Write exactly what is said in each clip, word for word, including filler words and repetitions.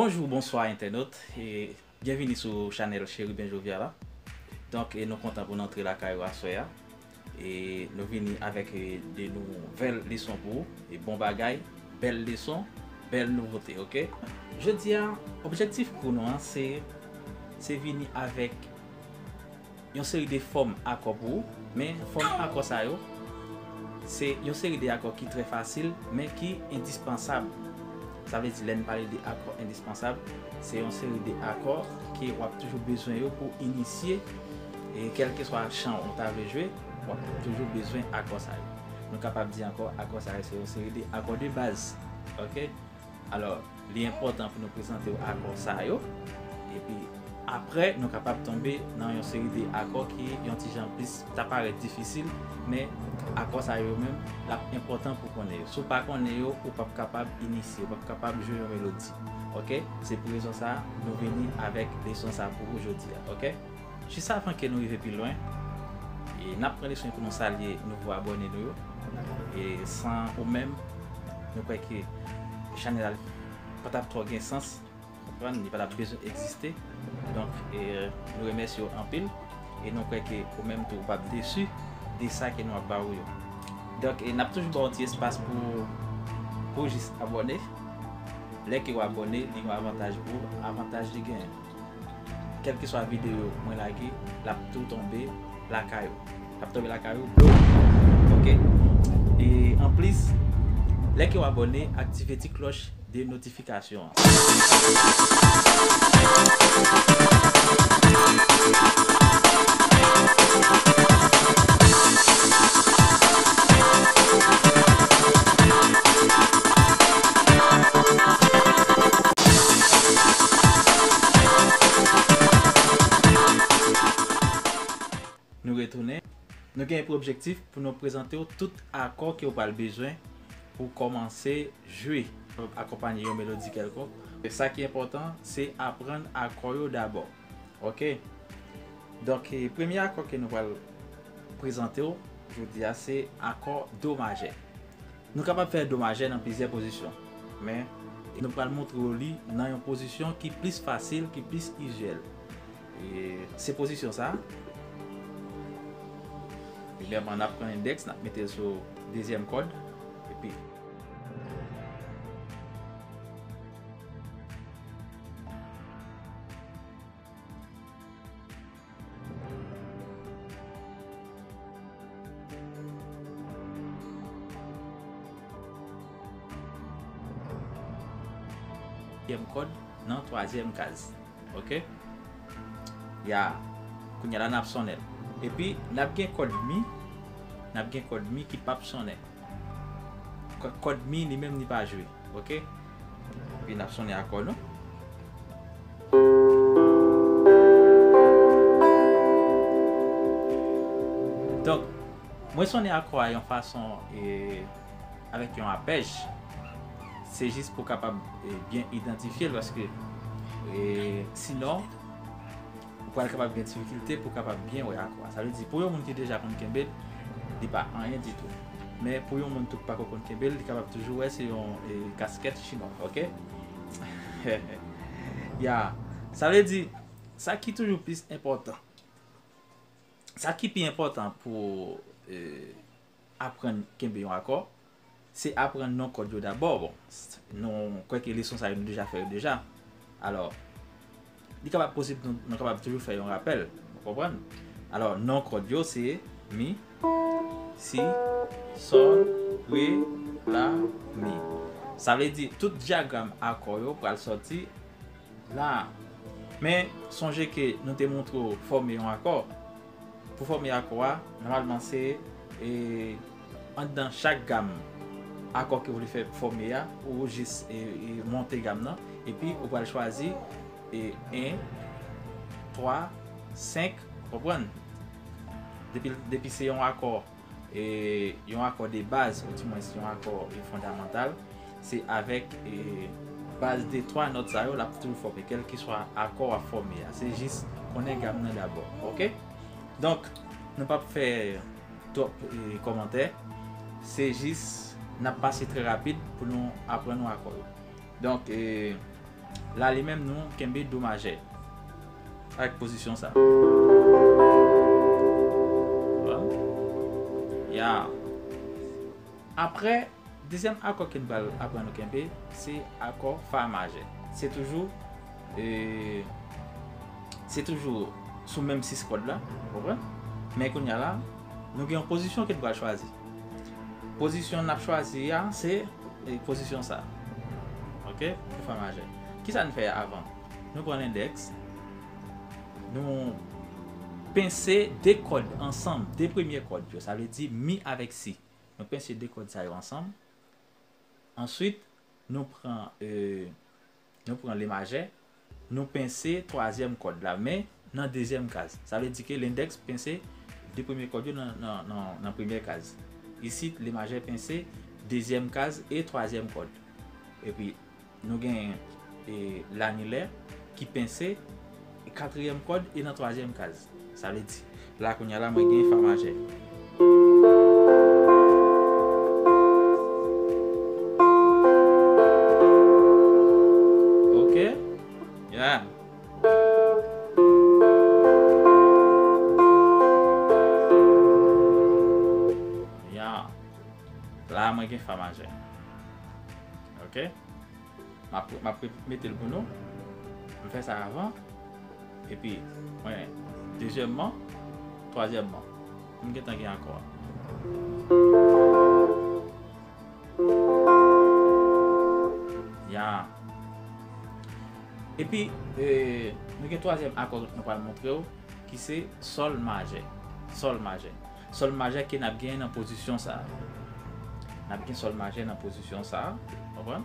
Bonjou, bonswa entènot, e byenvini sou chanèl Chérubin Jovial la. Donk, e nou kontan pou n antre lakay ou aswè a. E nou vini avèk, e, de nouvèl leson pou ou. E bon bagay, bèl leson, bèl nouvote, oke? Jodi a, objektif kou nou an, se, se vini avèk yon seri de fòm akò pou ou, men fòm akò sa yo, se yon seri de akò ki trè fasil, men ki endispansab. Sa vle di, lè n pale de akò endispansab, se yon seri de akò ke w ap toujou bezwen yo pou inisye, e kèlkeswa chan ou ta vle jwe, w ap toujou bezwen akò sa yo. Nou kapab di ankò, akò sa yo se yon seri de akò de baz. Oke? Alò, li enpòtan pou nou prezante w akò sa yo. Epi, apre, nou kapab tonbe nan yon seri de akò ki yon ti jan plis ta parèt difisil, men akò sa yo menm, l ap enpòtan pou konnen yo. Si w pa konnen yo, ou p ap kapab inisye, ou p ap kapab jwe yon melodi. Oke? Se pou rezon sa a, nou vini avèk leson sa a pou ou jodi a. Oke? Jis avan ke nou rive pi lwen, e n ap pran leson pou nou salye nouvo abòne nou yo. E san ou menm, nou kwè ke chanèl la pa t ap twò gen sans, konprann, li pa t ap bezwen egziste. Donk, e, nou remèsye w anpil, e nou kwè ke ou menm tou ou p ap desi de sa ke nou ap ba ou yo. Donk, e n ap toujou ba w yon ti espas pou, pou jis abòne. Lè ke w abòne, li yon avantaj pou ou, avantaj li genyen. Kèlkeswa videyo mwen lage, l ap tou tonbe lakay ou. L ap tonbe lakay ou, blo! Oke? E anplis, lè ke w abòne, aktive ti klòch de notifikasyon an. Nou retounen. Nou gen pou objektif pou nou prezante w tout akò ke w pral bezwen pou kòmanse jwe, akonpanye yon melodi kèlkonk. E sa ki enpòtan, se aprann akò yo dabò. Oke? Donk, e, premye akò ke nou pral prezante w jodi a, se akò do majè. Nou kapab fè do majè nan plizyè pozisyon, men nou pral montre w li nan yon pozisyon ki plis fasil, ki plis izyèl. E se pozisyon sa a. Premyèman, n ap pran endèks, n ap mete l sou dezyèm kòd, epi Katriyèm kòd nan twazyèm kaz. Oke? Ya. Kounye a la, n ap sonnen l. Epi, n ap gen kòd mi, n ap gen kòd mi ki p ap sonnen. Kò-, kòd mi, li menm, li pa jwe. Oke? Epi n ap sonnen akò nou. Donk, mwen sonnen akò a yon fason, e, avèk yon apèj. Se jis pou w kapab, e, byen idantifye l, paske, e, sinon, ou pral kapab gen difikilte pou w kapab byen wè akò a. Sa vle di, pou yon moun ki deja konn kenbe l, li pa anyen ditou. Men pou yon moun tou ki pako konn kenbe l, li kapab toujou wè se yon, e, kaskèt chinwa, oke? Ya. Sa vle di, sa ki toujou plis enpòtan, sa ki pi enpòtan pou, e, aprann kenbe yon akò, se aprann non kòd yo dabò. Bon, s-, nou kwè ke leson sa yo nou deja fè yo deja. Alò, li kapab posib nou, nou kapab toujou fè yon rapèl, ou konprann? Alò, non kòd yo se mi, si, sòl, re, la, mi. Sa vle di tout dyagram akò yo pral sòti la. Men, sonje ke nou te montre w fòme yon akò. Pou fòme akò a, nòmalman se, e, anndan chak gam akò ke w vle fè fòme a, ou jis, e, e, monte gam nan, epi ou pral chwazi, e, en, twa, senk, konprann? Depi, depi se yon akò, e, yon akò de baz, ou dimwens yon akò, e, fondamantal, se avèk, e, baz de twa nòt sa yo, l ap toujou fòme, kèlkeswa akò w ap fòme a. Se jis konnen gam nan dabò, oke? Donk, nou p ap fè twòp, e, kòmantè. Se jis, n ap pase trè rapid pou nou aprann yon akò yo. Donk, e, la li menm nou kenbe do majè. Avèk pozisyon sa. Ya. Apre, dezyèm akò ke n pral aprann nou kenbe, se akò fa majè. Se toujou, e, se toujou sou menm sis kòd la, ou konprann? Men kounye a la, nou gen yon pozisyon ke n pral chwazi. Pozisyon n ap chwazi a, se, e, pozisyon sa. Oke? Pou fa majè. Kisa n fè avan? Nou pran lendèks, nou pense de kòd ansanm, de premye kòd yo, sa vle di mi avèk si. Nou pense de kòd sa yo ansanm. Answit, nou pran, e, nou pran le majè, nou pense twazyèm kòd la, men nan dezyèm kaz. Sa vle di ke lendèks pense de premye kòd yo nan, nan, nan, nan premyè kaz. Isit, le majè pense dezyèm kaz e twazyèm kòd. Epi, nou gen, e, lanilè ki pense katriyèm kòd e nan twazyèm kaz. Sa vle di, la kounye a la, mwen gen fa majè. Oke? Ya. Ya. La, mwen gen fa majè. Oke? M ap, m ap mete l pou nou. M fè sa avan. Epi, mwen, dezyèmman, twazyèmman. M gentan gen akò a. Ya. Epi, e, nou gen twazyèm akò nou pral montre w, ki se sòl majè. Sòl majè. Sòl majè ke n ap gen nan pozisyon sa a. N ap gen sòl majè nan pozisyon sa a. Konprann?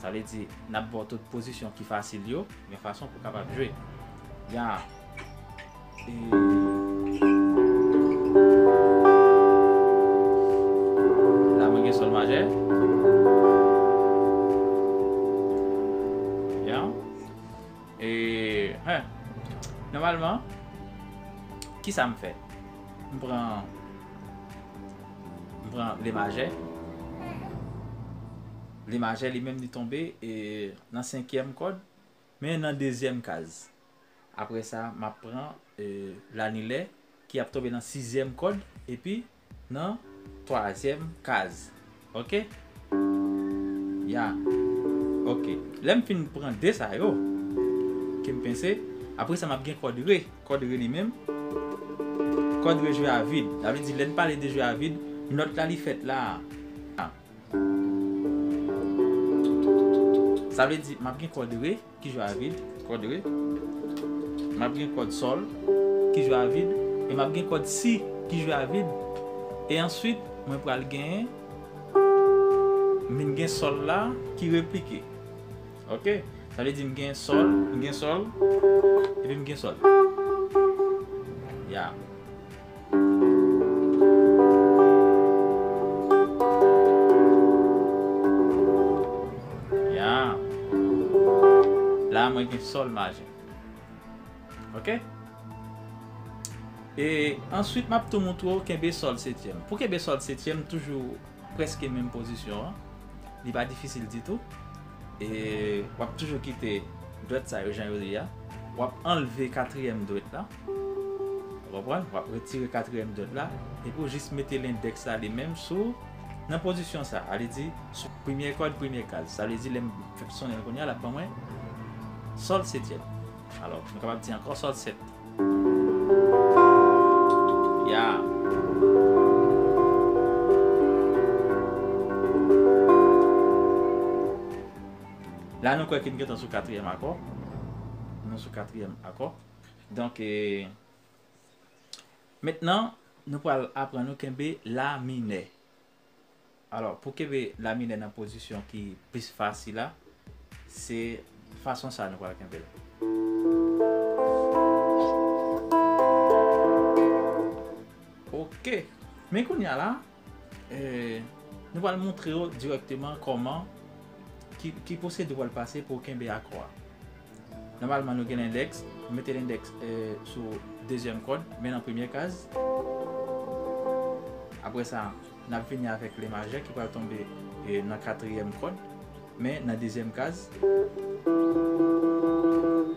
Sa vle di, n ap ba w tout pozisyon ki fasil yo, yon fason pou w kapab jwe. Ya. E, la, mwen gen sòl majè. Ya. E, hen. Nòmalman, kisa m fè? M pran, m pran le majè. Le majè, li menm, li tonbe, e, nan senkyèm kòd, men nan dezyèm kaz. Apre sa, m ap pran, e, lanilè ki ap tonbe nan sizyèm kòd, epi nan twazyèm kaz. Oke? Ya. Oke. Lè m fin pran de sa yo, ke m pense, apre sa, m ap gen kòd re. Kòd re li menm, kòd re jwe a vid. Sa vle di, lè n pale de jwe a vid, nòt la li fèt la a. Sa vle di, m ap gen kòd re ki jwe a vid, kòd re. M ap gen kòd sòl ki jwe a vid. E m ap gen kòd si ki jwe a vid. E answit, mwen pral gen m vin gen sòl la ki replike. Oke? Sa vle di m gen sòl, m gen sòl, epi m gen sòl. Ya. Ya. La, mwen gen sòl majè. Oke? E answit, m ap tou montre w kenbe sòl setyèm. Pou kenbe sòl setyèm, toujou prèske menm pozisyon an. Li pa difisil ditou. E w ap toujou kite dwèt sa yo jan yo ye a. W ap anlve katriyèm dwèt la. Ou konprann? W ap retire katriyèm dwèt la. Epi w jis mete lendèks la li menm sou, nan pozisyon sa. Sa vle di, sou premye kòd, premye kaz. Sa vle di, lè m fè sonnen l kounye a, l ap ban mwen Sòl setyèm. Alò, nou kapab di ankò sòl sèt. Ya. La, nou kwè ke n gentan sou katriyèm akò. Nou sou katriyèm akò. Donk, e, mentnan, nou pral aprann nou kenbe la minè. Alò, pou kenbe la minè nan pozisyon ki plis fasil la, se fason sa nou pral kenbe l. Ok. Men kounye a la, e, nou pral montre w dirèkteman kòman, ki, ki pwosedi w pral pase pou w kenbe akò a. Nòmalman, nou gen lendèks. Nou mete lendèks, e, sou dezyèm kòd, men nan premye kaz. Apre sa, n ap vini avèk le majè ki pral tonbe, e, nan katriyèm kòd, men nan dezyèm kaz.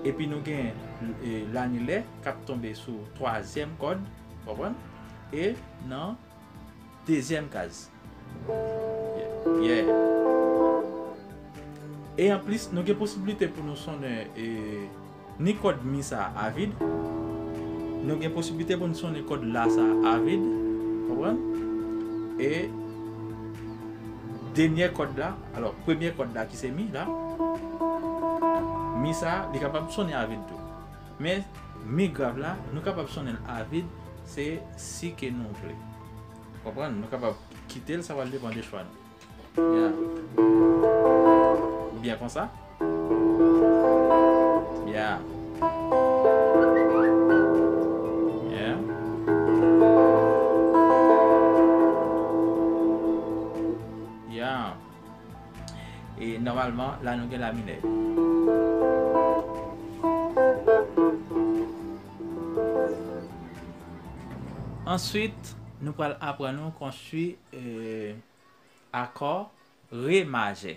Epi nou gen, e, lanilè k ap tonbe sou twazyèm kòd, konprann? E nan dezyèm kaz. Yeah. Yeah. E anplis, nou gen posiblite pou nou sonnen, e, ni kòd mi sa a vid. Nou gen posiblite pou nou sonnen kòd la sa a vid. Konprann? E dènyè kòd la, alò, premye kòd la ki se mi la, mi sa a, li kapab sonnen a vid tou. Men mi grav la, nou kapab sonnen l a vid, se si ke nou vle. Konprann? Nou kapab kite l, sa pral depann de chwa nou. Yeah. Ou byen konsa? Yeah. Yeah. Yeah. E nòmalman, la nou gen la minè. Answit, nou pral aprann nou konstwi, e, akò re majè.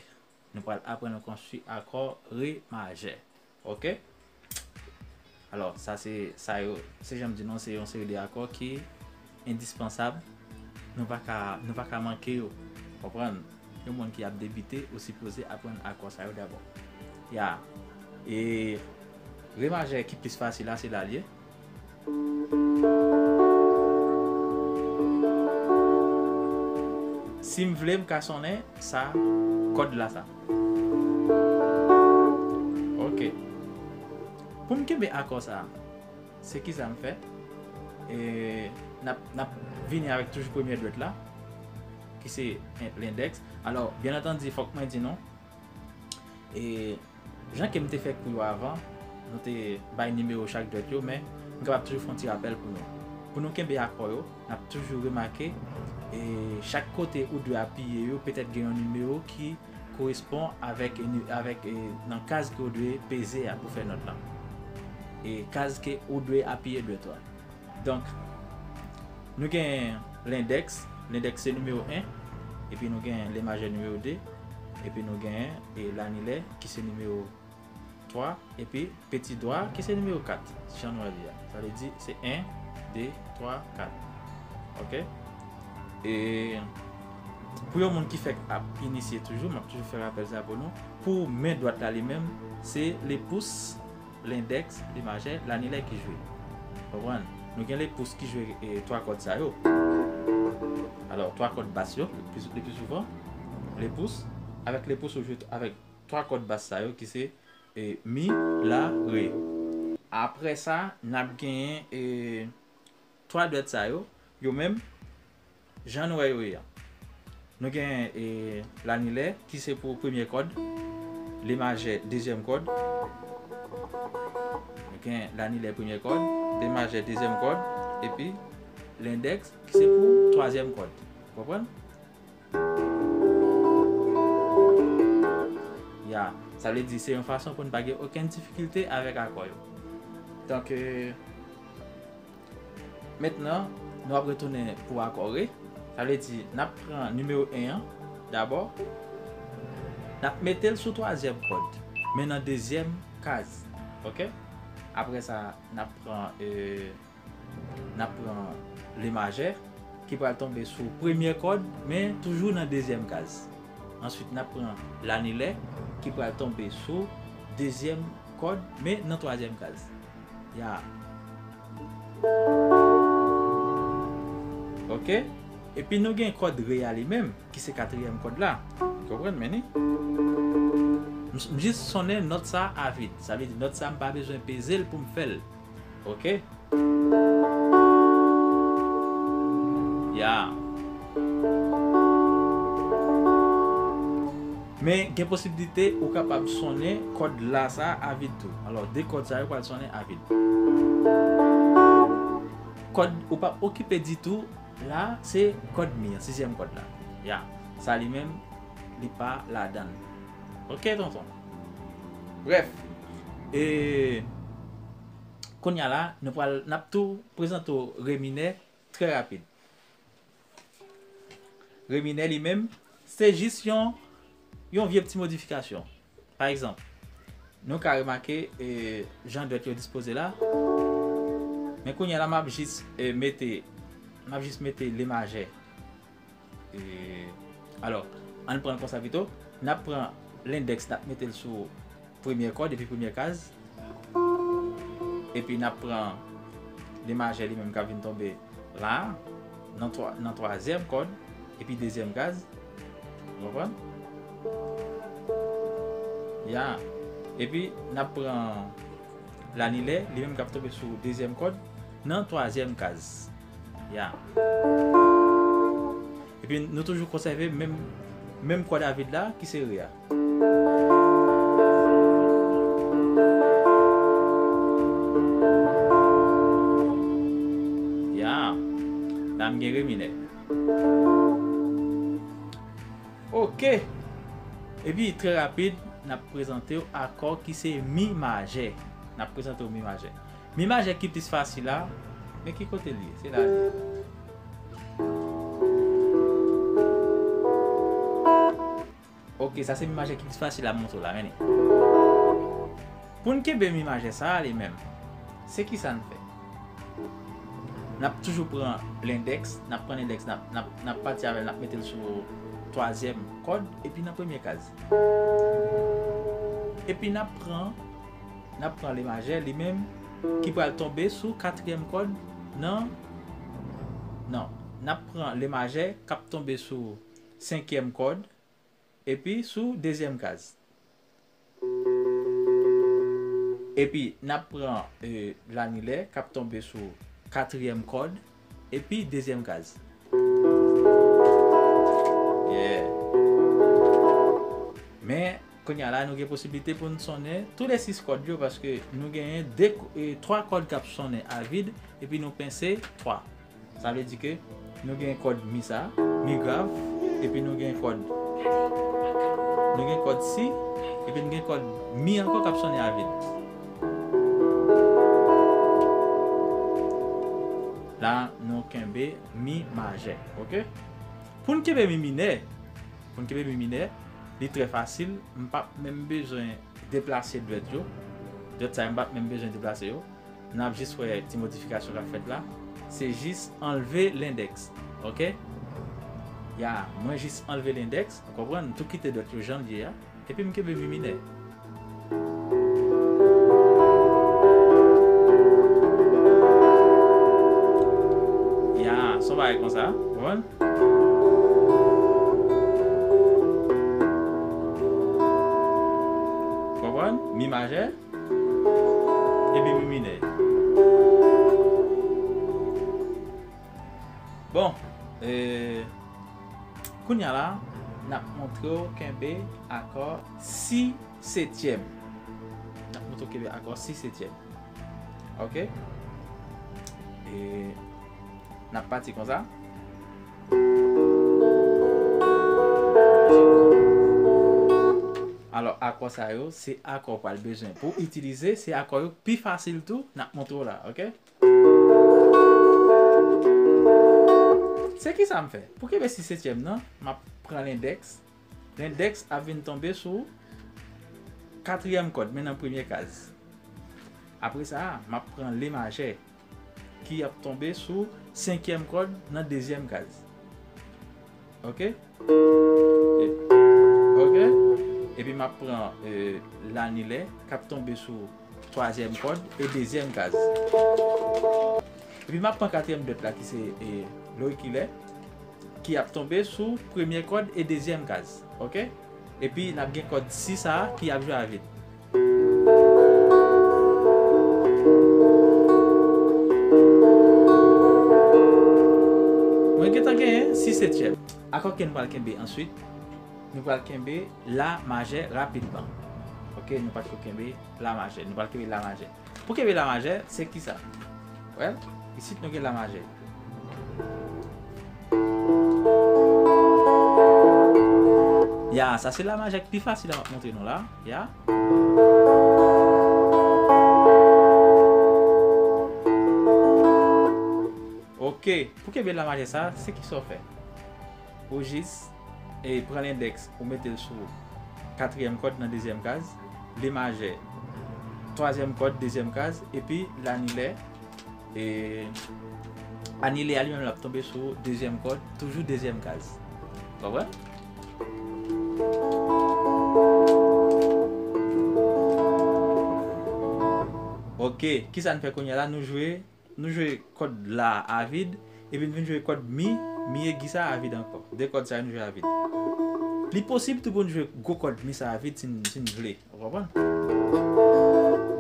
Nou pral aprann nou konstwi akò re majè. Ok? Alò, sa se, sa yo, se jan m di nou, se yon seri de akò ki endispansab. Nou pa ka, nou pa ka manke yo. Konprann? Yon moun ki ap debite, ou sipoze aprann akò sa yo dabò. Ya. E re majè ki plis fasil la, se la l ye. Si m vle, m ka sonnen sa, kòd la sa. Ok. Pou m kenbe akò sa, se kisa m fè? E n ap, n ap vini avèk toujou premyè dwèt la, ki se lendèks. Alò, byen antandi, fòk mwen di nou, e jan ke m te fè kou yo avan, nou te bay nimewo chak dwèt yo, men m kapab toujou fè yon ti rapèl pou nou. Pou nou kenbe akò yo, n ap toujou remake, e chak kote ou dwe apiye yo, petèt gen yon nimewo ki korespon avèk, e, ni-, avèk, e, nan kaz ke ou dwe peze a pou fè nòt lan. E kaz ke ou dwe apiye dwèt ou a. Donk, nou gen lendèks, lendèks se nimewo en, epi nou gen le majè nimewo de, epi nou gen, e, lanilè ki se nimewo twa, epi peti dwa ki se nimewo kat, jan nou wè li a. Sa vle di se en, de, twa, kat. Ok? E pou yon moun ki fèk ap inisye toujou, m ap toujou fè rapèl sa pou nou. Pou men dwat la li menm, se le pous, lendèks, le majè, lanilè ki jwe. Konprann? Nou gen le pous ki jwe, e, twa kòd sa yo. Alò, twa kòd bas yo, le pli, le pli souvan, le pous, avèk le pous ou jwe avèk twa kòd bas sa yo ki se, e, mi, la, re. Apre sa, n ap genyen, e, twa dwèt sa yo, yo menm, jan nou wè yo ye a. Nou gen, e, lanilè ki se pou premye kòd, le majè dezyèm kòd. Nou gen lanilè premye kòd, le majè dezyèm kòd, epi lendèks ki se pou twazyèm kòd. Konprann? Ya, sa vle di se yon fason pou n pa gen okenn difikilte avèk akò yo. Donk, e, mentnan, nou ap retounen pou akò re. Sa vle di, n ap pran nimewo en an dabò. N ap mete l sou twazyèm kòd, men nan dezyèm kaz. Ok? Apre sa, n ap pran, e, n ap pran le majè ki pral tonbe sou premye kòd, men toujou nan dezyèm kaz. Answit, n ap pran lanilè ki pral tonbe sou dezyèm kòd, men nan twazyèm kaz. Ya. Ok? Epi nou gen kòd re a li menm, ki se katriyèm kòd la. Ou konprann, men ni? M, m jis sonnen nòt sa a vid. Sa vle di nòt sa a m pa bezwen peze l pou m fè l. Ok? Ya. Men gen posiblite ou kapab sonnen kòd la sa a vid tou. Alò, de kòd sa yo pral sonnen a vid. Kòd ou p ap okipe ditou la, se kòd mi an, sizyèm kòd la. Ya. Sa li menm, li pa ladan l. Ok, tonton? Brèf. E, Kounye a la, nou pral, n ap tou prezante w re minè trè rapid. Re minè li menm, se jis yon, yon vye ti modifikasyon. Pa egzanp, nou ka remake, e, jan dwèt yo dispoze la. Men kounye a la, m ap jis, e, mete, m ap jis mete le majè. E, alò, ann pran l konsa pito. N ap pran lendèks, n ap mete l sou premyè kòd epi premyè kaz. Epi n ap pran le majè li menm k ap vin tonbe la, nan twa-, nan twazyèm kòd, epi dezyèm kaz. Ou konprann? Ya. Epi n ap pran lanilè, li menm k ap tonbe sou dezyèm kòd, nan twazyèm kaz. Ya. Epi nou toujou konsève menm, menm kòd a vid la, ki se re a. Ya. La m gen re minè. Ok. Epi, trè rapid, n ap prezante w akò ki se mi majè. N ap prezante w mi majè. Mi majè ki plis fasil la, men ki kote l ye? Se la l ye. Ok, sa se mi majè ki plis fasil la, m montre w la, men li. Pou n kenbe mi majè sa a li menm, se ki sa n fè? N ap toujou pran lendèks, n ap pran lendèks, n ap, n ap, n ap pati avè l, n ap mete l sou twazyèm kòd, epi nan premye kaz. Epi n ap pran, n ap pran le majè li menm, ki pral tonbe sou katriyèm kòd nan, non, n ap pran le majè k ap tonbe sou senkyèm kòd, epi sou dezyèm kaz. Epi, n ap pran, e, lanilè k ap tonbe sou katriyèm kòd, epi dezyèm kaz. Yeah. Men, kounye a la, nou gen posiblite pou n sonnen tou le sis kòd yo, paske nou genyen de, e, twa kòd k ap sonnen a vid, epi nou pense twa. Sa vle di ke nou gen kòd mi sa, mi grav, epi nou gen kòd, nou gen kòd si, epi nou gen kòd mi ankò k ap sonnen a vid. La, nou kenbe mi majè, ok? Pou n kenbe mi minè, pou n kenbe mi minè, li trè fasil, m p ap menm bezwen deplase dwèt yo. Dwèt sa yo, m p ap menm bezwen deplase yo. N ap jis wè ti modifikasyon k ap fèt la. Se jis anlve lendèks. Ok? Ya, mwen jis anlve lendèks. Ou konprann? M tou kite dòt yo jan l ye a. Epi m kenbe mi minè. Ya, se yon bagay konsa. Ou konprann? Konprann? Mi majè. Epi mi minè. Bon, e, kounye a la, n ap montre w kenbe akò si setyèm. N ap montre w kenbe akò si setyèm. Ok? E, n ap pati konsa. Alò, akò sa yo, se akò w pral bezwen pou w itilize, se akò yo k pi fasil tou, n ap montre w la, ok? Se ki sa m fè? Pou kenbe si setyèm nan, m ap pran lendèks. Lendèks ap vin tonbe sou katriyèm kòd, men nan premye kaz. Apre sa, m ap pran le majè ki ap tonbe sou senkyèm kòd nan dezyèm kaz. Ok? E, ok? Epi m ap pran, e, lanilè k ap tonbe sou twazyèm kòd e dezyèm kaz. Epi m ap pran katriyèm dwèt la ki se, e, lorikilè ki ap tonbe sou premye kòd e dezyèm kaz. Oke? Epi n ap gen kòd si sa a ki ap jwe a vid. Mwen gentan genyen si setyèm. Akò ke n pral kenbe answit, nou pral kenbe la majè rapidman. Oke, nou pa t ko kenbe la majè. Nou pral kenbe la majè. Pou kenbe la majè, se kisa? Well, isit nou gen la majè. Ya, sa se la majè ki pi fasil a m ap montre nou la. Ya. Oke, pou kenbe la majè sa, se kisa w fè? Ou jis, e, pran lendèks, ou mete l sou katriyèm kòd nan dezyèm kaz, li majè, twazyèm kòd, dezyèm kaz, epi lanilè, e, anilè a li menm l ap tonbe sou dezyèm kòd, toujou dezyèm kaz. Konprann? Oke, kisa n fè kounye a la? Nou jwe, nou jwe kòd la a vid, epi n vin jwe kòd mi, mi egi sa a vid ankò. De kòd sa yo nou jwe a vid. Li posib tou pou n jwe gwo kòd mi sa a vid si n, si n vle. Ou konprann?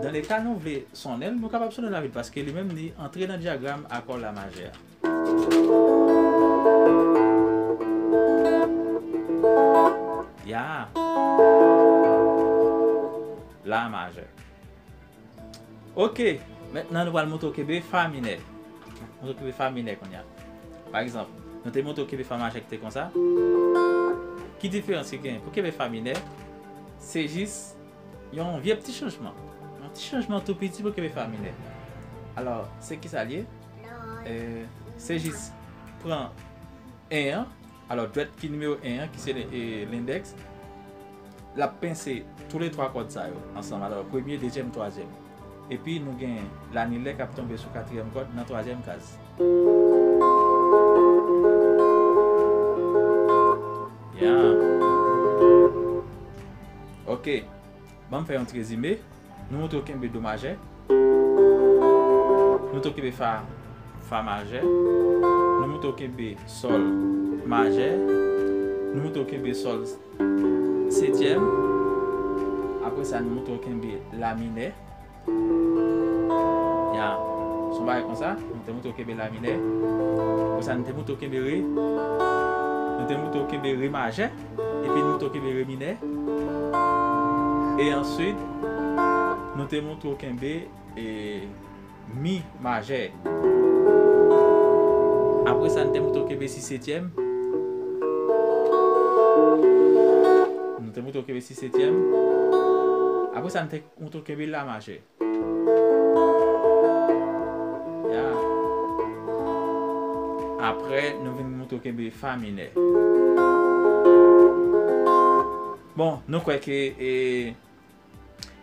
Dan le ka nou vle sonnen l, nou kapab sonnen l a vid paske li menm li antre nan dyagram akò la majè a. Ya. La majè. Oke, mentnan nou pral montre w kenbe fa minè. Montre w kenbe fa minè kounye a. Pa egzanp, nou te montre w kenbe fa majè ki te konsa. Ki diferans ki gen pou kenbe fa minè? Se jis yon vye pti chanjman. Yon ti chanjman tou piti pou kenbe fa minè. Alò, se kisa l ye? E, se jis pran en an. Alò, dwèt ki nimewo en an, ki se le-, e, lendèks, l ap pense toulètwa kòd sa yo ansanm. Alò, premye, dezyèm, twazyèm. Epi nou gen lanilè k ap tonbe sou katriyèm kòd nan twazyèm kaz. Ya. Oke. Ban m fè yon ti rezime. Nou montre w kenbe do majè. Nou montre w kenbe fa, fa majè. Nou montre w kenbe sòl majè. Nou montre w kenbe sòl setyèm. Apre sa, nou montre w kenbe la minè. Ya. Se yon bagay konsa. Nou te montre w kenbe la minè. Apre sa, nou te montre w kenbe re. Nou te montre w kenbe re majè. Epi nou montre w kenbe re minè. E answit, nou te montre w kenbe, e, mi majè. Apre sa, nou te montre w kenbe si setyèm. Nou te montre w kenbe si setyèm. Apre sa, nou te montre w kenbe la majè. Ya. Apre, nou vin montre w kenbe fa minè. Bon, nou kwè ke, e,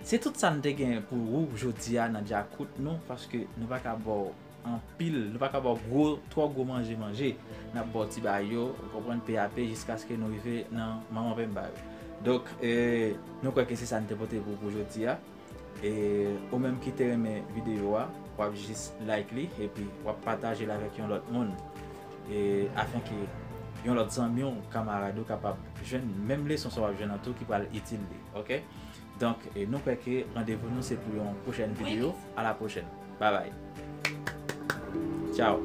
se tout sa n te gen pou ou jodi a nan dyakout nou, paske nou pa ka ba w anpil, nou pa ka ba w gwo, twò gwo manje manje. N ap ba w ti bagay yo, ou konprann, pe a pe, jiskaske nou rive nan manman penba yo. Donk, e, nou kwè ke se sa n te pote pou, pou jodi a. E ou menm ki te renmen videyo a, w ap jis like li, epi w ap pataje l avèk yon lòt moun. E afenke yon lòt zanmi w, kanmarad ou kapab jwenn menm leson sa w ap jwenn an tou ki pral itil li, oke? Donk, e nou kwè ke randevou nou se pou yon pwochèn videyo. A la pwochèn. Babay. Tchaw.